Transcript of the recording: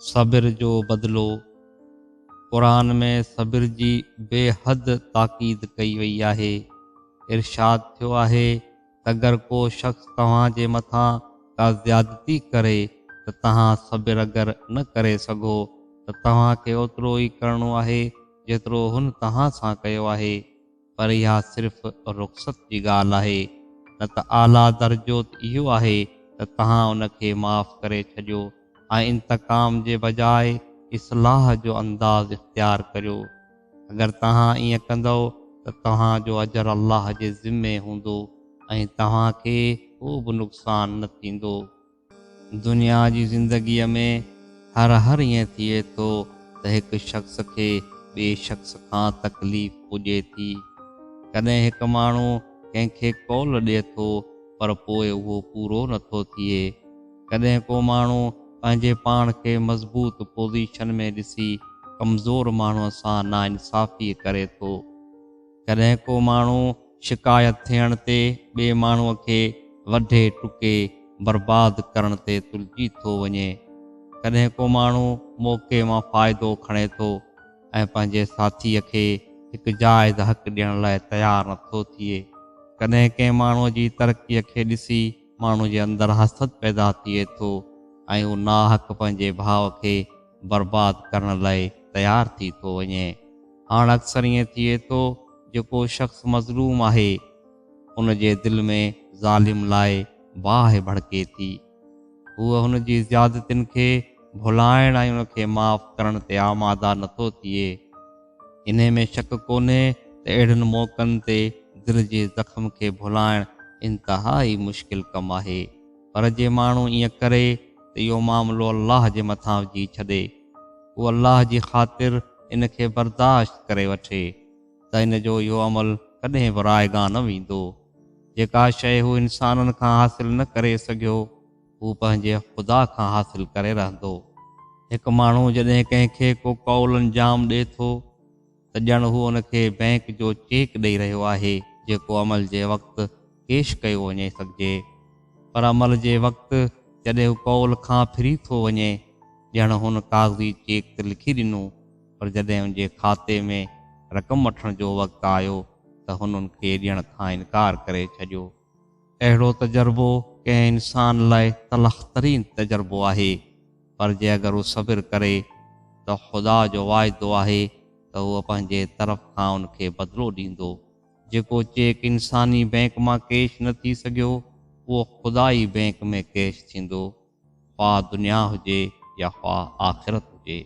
صبر جو بدلو، قرآن ۾ صبر جي بي حد تاڪيد ڪئي وئي آهي. ارشاد ٿيو آهي ته اگر ڪو شخص توهان جي مٿان ڪا زيادتي ڪري ته توهان صبر اگر نه ڪري سگهو ته توهان کي اوترو ئي ڪرڻو آهي جيترو هن توهان سان ڪيو آهي. پر اها صرف رخصت جي ڳالهه آهي، نه ته اعليٰ درجو ته اهو آهي ته توهان ان کي معاف ڪري ڇڏيو ۽ انتقام جي بجاء اصلاح جو انداز اختيار ڪريو. اگر توهان ائين ڪندؤ ته توهان جو اجر الله جي ذمي هوندو ۽ توهان کي ڪو به نقصان نه ٿيندو. دنيا جي زندگيء ۾ هر هر ائين ٿئي ٿو ته هڪ شخص کي ٻئي شخص کان تڪليف پڄي ٿي. ڪڏهن هڪ ماڻهو ڪنهن کي قول ڏئي ٿو پر پوء اهو پورو نه ٿو ٿئي. ڪڏهن ڪو ماڻهو پنهنجي پاڻ کي مضبوط پوزيشن ۾ ڏسي ڪمزور ماڻهوء سان ناانصافي ڪري ٿو. ڪڏهن ڪو ماڻهو شڪايت ٿيڻ تي ٻئي ماڻهوء کي وڍي ٽڪي برباد ڪرڻ تي تلجي ٿو وڃي. ڪڏهن ڪو ماڻهو موقعي مان فائدو کڻي ٿو ۽ پنهنجي ساٿيء کي هڪ جائز حق ڏيڻ لاء تيار نٿو ٿئي. ڪڏهن ڪنهن ماڻهوء جي ترقيء کي ڏسي ماڻهو جي اندر حسد پيدا ٿئي ٿو ۽ هو ناحق پنهنجي ڀاء کي برباد ڪرڻ لاء تيار ٿي ٿو وڃي. هاڻ اڪثر ائين ٿئي ٿو جو ڪو شخص مظلوم آهي، ان جي دل ۾ ظالم لاء باهه ڀڙڪي ٿي. هو هن جي زيادتين کي ڀلائڻ ۽ ان کي معاف ڪرڻ تي آماده نٿو ٿئي. انهي ۾ شڪ ڪونهي ته اهڙن موقعن تي دل جي زخم کي ڀلائڻ انتهائي مشڪل ڪم آهي. پر جي ماڻهو ائين ڪري ته اهو معاملو الله جي مٿان وجهي ڇڏي. هو الله جي خاطر ان کي برداشت ڪري وٺي ته ان جو اهو عمل ڪڏهن به رائگان نه ويندو. جيڪا شيء هو انسانن کان حاصل نه ڪري سگهيو، هو پنهنجي خدا کان حاصل ڪري رهندو. هڪ ماڻهو جڏهن ڪنهن کي ڪو قول انجام ڏئي ٿو ته ڄڻ هو ان کي بئنڪ جو چيڪ ڏئي رهيو آهي جيڪو عمل جي وقت ڪيش ڪيو وڃي سگهجي. پر عمل جي وقت جڏهن هو قول کان ڦري ٿو وڃي ڄڻ هن ڪاغذي چيڪ ته لکي ڏنو پر جڏهن ان جي کاتي ۾ رقم وٺڻ جو وقت آيو ته هن ان کي ڏيڻ کان انڪار ڪري ڇڏيو. اهڙو تجربو ڪنهن انسان لاء تلخ ترين تجربو آهي پر جي اگر هو صبر ڪري ته خدا جو واعدو آهي ته هو پنهنجي طرف کان ان کي بدلو ڏيندو. جيڪو چيڪ انساني بئنڪ مان ڪيش نه ٿي سگهيو اهو خدائي بئنڪ ۾ ڪيش ٿيندو. خواه دنيا هجي يا خواه آخرت هجي.